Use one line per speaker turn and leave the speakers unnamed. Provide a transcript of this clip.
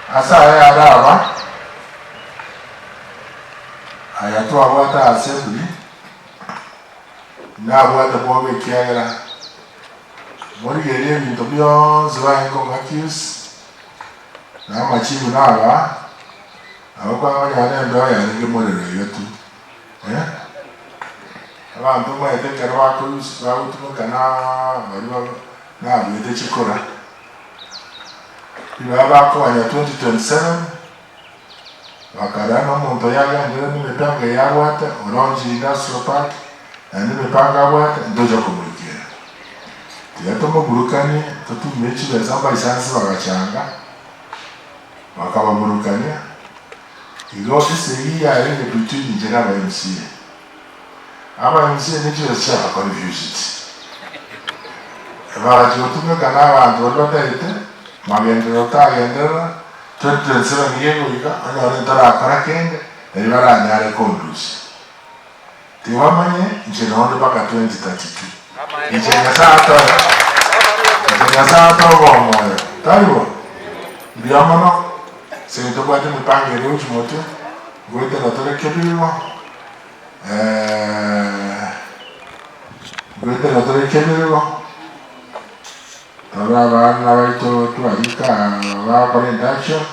Ase aya araba, aya twabwate assembly, nabwate bwobe ekiagera morigererie ebinto bionsi barenge kong'accuse, na amachibu nabaa, nabo kwang'onyora na embeo yarenge morero iga tu eh. Abanto omanyete ekero bakoyusi bagotumeka na baria nabuete chikura, ribaga bakoganya 2027, bakarora na omonto oyo agenderere na emepango eye abwate, Oronji Industrial Park, naende emepango abwate, ntocha komoikera. Tiga tomoburukanie, totumie chibesa mbaisanse bagachanga, bakababurukania, igo esegi yarenge between inche na aba MCA. Aba MCA ne chibesa chiaba confused. Bagachia gotumeka na abanto baria bataete magenderero tagenderera, 2027 gegoika onyore ntorakora kende nario baranyare kondusia. Tibamanye inche nonde mpaka 2032. Inche Nyasaye atoe, inche Nyasaye atoe obomoyo, tari bo? Mbuya mono, ase eng'encho tobwate emipango ere gochia motwe, ngoetera tore kebirgo, ngoetera tore kebirgo, tore abana baito twarika aa bagokora induction.